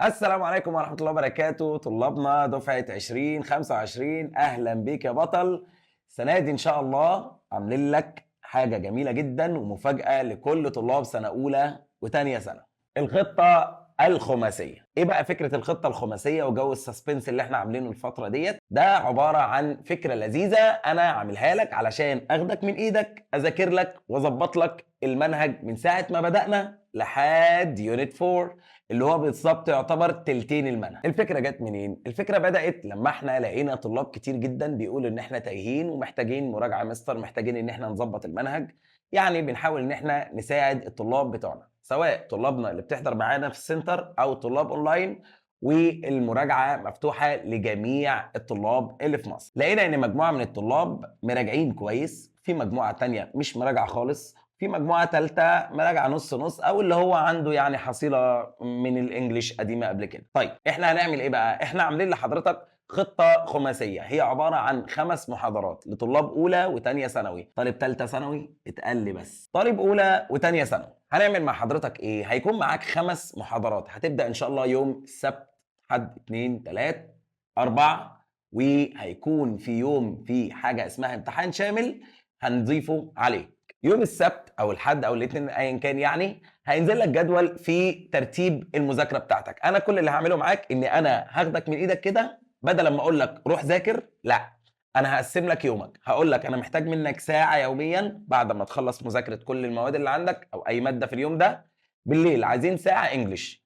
السلام عليكم ورحمة الله وبركاته، طلابنا دفعة 2025، أهلا بيك يا بطل. السنة دي إن شاء الله عاملين لك حاجة جميلة جدا ومفاجأة لكل طلاب سنة أولى وتانية سنة، الخطة الخماسية. إيه بقى فكرة الخطة الخماسية وجو ال suspense اللي احنا عاملينه الفترة ديت؟ ده عبارة عن فكرة لذيذة أنا عاملها لك علشان أخدك من إيدك، أذاكر لك وأظبط لك المنهج من ساعة ما بدأنا لحد unit 4، اللي هو بالظبط يعتبر تلتين المنهج. الفكرة جت منين؟ الفكرة بدات لما احنا لقينا طلاب كتير جدا بيقولوا ان احنا تايهين ومحتاجين مراجعه مستر، محتاجين ان احنا نظبط المنهج. يعني بنحاول ان احنا نساعد الطلاب بتوعنا، سواء طلابنا اللي بتحضر معانا في ال center او طلاب اونلاين، والمراجعه مفتوحة لجميع الطلاب اللي في مصر. لقينا ان مجموعة من الطلاب مراجعين كويس، في مجموعة تانية مش مراجعه خالص، في مجموعة ثالثة مراجعه نص نص، او اللي هو عنده يعني حصيله من ال English قديمة قبل كده. طيب احنا هنعمل ايه بقى؟ احنا عاملين لحضرتك خطة خماسية، هي عبارة عن 5 محاضرات لطلاب أولى وتانية ثانوي. طالب تالتة ثانوي اتقل بس، طالب أولى وتانية ثانوي هنعمل مع حضرتك إيه؟ هيكون معاك 5 محاضرات، هتبدأ إن شاء الله يوم السبت، حد، اتنين، تلات، أربع، وهيكون في يوم في حاجة اسمها امتحان شامل هنضيفه عليه. يوم السبت او الحد او الاثنين ايا كان، يعني هينزل لك جدول في ترتيب المذاكرة بتاعتك. انا كل اللي هعمله معاك اني انا هاخدك من ايدك كده، بدل ما اقول لك روح ذاكر، لا، انا هقسم لك يومك. هقول لك انا محتاج منك ساعة يوميا بعد ما تخلص مذاكرة كل المواد اللي عندك او اي مادة في اليوم ده، بالليل عايزين ساعة English.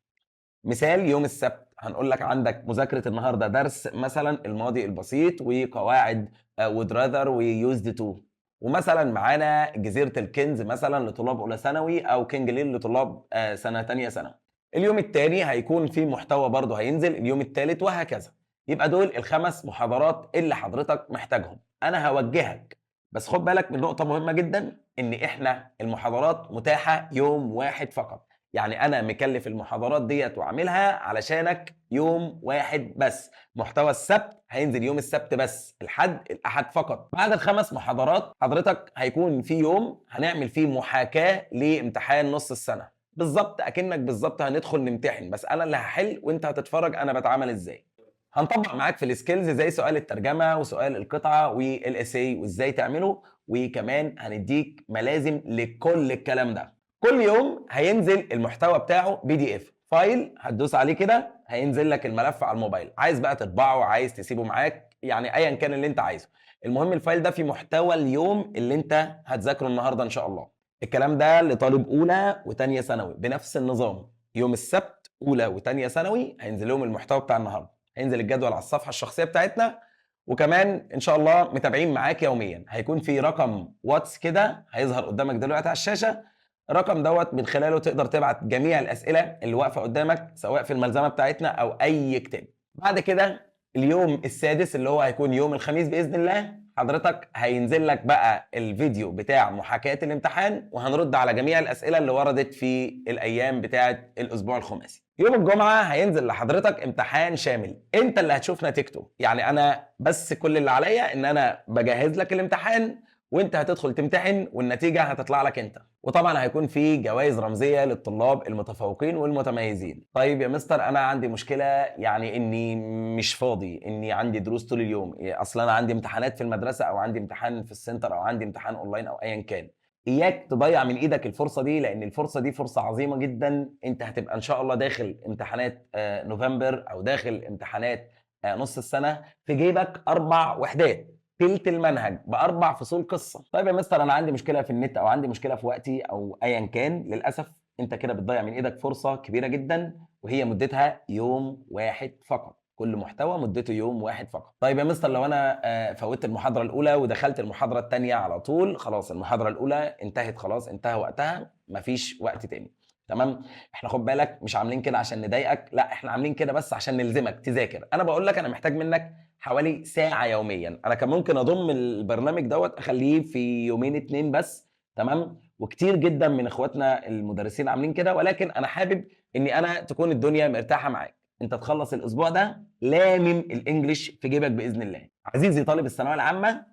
مثال يوم السبت هنقول لك عندك مذاكرة النهارده درس مثلا الماضي البسيط وقواعد would rather و used to، ومثلا معانا جزيرة الكنز مثلا لطلاب اولى ثانوي، او King Lear لطلاب سنة ثانية ثانوي. اليوم الثاني هيكون في محتوى برضه هينزل، اليوم الثالث وهكذا. يبقى دول الخمس محاضرات اللي حضرتك محتاجهم. انا هوجهك، بس خد بالك من نقطة مهمة جدا، ان احنا المحاضرات متاحة يوم واحد فقط. يعني انا مكلف المحاضرات ديت وعاملها علشانك يوم واحد بس. محتوى السبت هينزل يوم السبت بس، الحد الاحد فقط. بعد الخمس محاضرات حضرتك هيكون في يوم هنعمل فيه محاكاة لامتحان نص السنة، بالظبط اكنك بالظبط هندخل نمتحن، بس انا اللي هحل وانت هتتفرج انا بتعامل ازاي. هنطبق معاك في ال skills زي سؤال الترجمة وسؤال القطعة وال essay وازاي تعمله، وكمان هنديك ملازم لكل الكلام ده. كل يوم هينزل المحتوى بتاعه PDF file، هتدوس عليه كده هينزل لك الملف على الموبايل. عايز بقى تطبعه، عايز تسيبه معاك، يعني ايا كان اللي انت عايزه، المهم ال file ده فيه محتوى اليوم اللي انت هتذاكره النهارده ان شاء الله. الكلام ده لطالب اولى وثانيه ثانوي بنفس النظام. يوم السبت اولى وثانيه ثانوي هينزل لهم المحتوى بتاع النهارده، هينزل الجدول على الصفحة الشخصية بتاعتنا، وكمان ان شاء الله متابعين معاك يوميا. هيكون في رقم واتس كده هيظهر قدامك دلوقتي على الشاشه، الرقم دوت من خلاله تقدر تبعت جميع الاسئلة اللي واقفة قدامك، سواء في الملزمه بتاعتنا او اي كتاب. بعد كده اليوم السادس اللي هو هيكون يوم الخميس باذن الله، حضرتك هينزل لك بقى الفيديو بتاع محاكاة الامتحان، وهنرد على جميع الاسئلة اللي وردت في الايام بتاعه الاسبوع الخماسي. يوم الجمعة هينزل لحضرتك امتحان شامل، انت اللي هتشوف نتيجته. يعني انا بس كل اللي عليا ان انا بجهز لك الامتحان، وانت هتدخل تمتحن والنتيجة هتطلع لك انت. وطبعا هيكون في جوائز رمزية للطلاب المتفوقين والمتميزين. طيب يا مستر، انا عندي مشكله، يعني اني مش فاضي، اني عندي دروس طول اليوم، اصلا انا عندي امتحانات في المدرسة او عندي امتحان في ال center او عندي امتحان اونلاين او ايا كان. اياك تضيع من ايدك الفرصة دي، لان الفرصة دي فرصة عظيمة جدا. انت هتبقى ان شاء الله داخل امتحانات نوفمبر او داخل امتحانات نص السنة في جيبك 4 وحدات، تلت المنهج باربع فصول قصه. طيب يا مستر، انا عندي مشكلة في النت او عندي مشكلة في وقتي او ايا كان. للاسف انت كده بتضيع من ايدك فرصة كبيرة جدا، وهي مدتها يوم واحد فقط. كل محتوى مدته يوم واحد فقط. طيب يا مستر، لو انا فوتت المحاضرة الاولى ودخلت المحاضرة الثانية على طول، خلاص المحاضرة الاولى انتهت، خلاص انتهى وقتها، مفيش وقت تاني. تمام؟ احنا خد بالك مش عاملين كده عشان نضايقك، لا، احنا عاملين كده بس عشان نلزمك تذاكر. انا بقول لك انا محتاج منك حوالي ساعة يوميا. انا كان ممكن اضم البرنامج دوت اخليه في يومين اتنين بس، تمام؟ وكتير جدا من اخواتنا المدرسين عاملين كده، ولكن انا حابب اني انا تكون الدنيا مرتاحة معاك، انت تخلص الاسبوع ده لامم ال English في جيبك باذن الله. عزيزي طالب الثانوية العامه،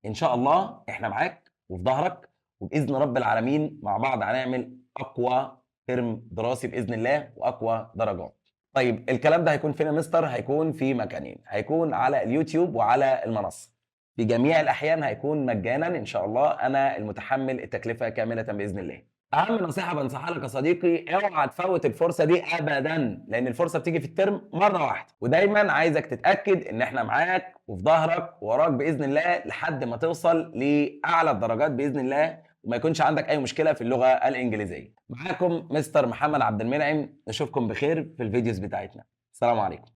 ان شاء الله احنا معاك وفي ظهرك، وباذن رب العالمين مع بعض هنعمل اقوى ترم دراسي باذن الله واقوى درجات. طيب الكلام ده هيكون فين يا مستر؟ هيكون في مكانين، هيكون على اليوتيوب وعلى المنصة. في جميع الأحيان هيكون مجانا إن شاء الله، أنا المتحمل التكلفة كاملة بإذن الله. أهم نصيحة بنصحها لك يا صديقي، اوعى تفوت الفرصة دي أبدا، لأن الفرصة بتيجي في الترم مرة واحدة، ودايما عايزك تتأكد إن إحنا معاك وفي ظهرك وراك بإذن الله لحد ما توصل لأعلى الدرجات بإذن الله، وما يكونش عندك أي مشكلة في اللغة الإنجليزية. معاكم مستر محمد عبد المنعم، نشوفكم بخير في ال videos بتاعتنا. السلام عليكم.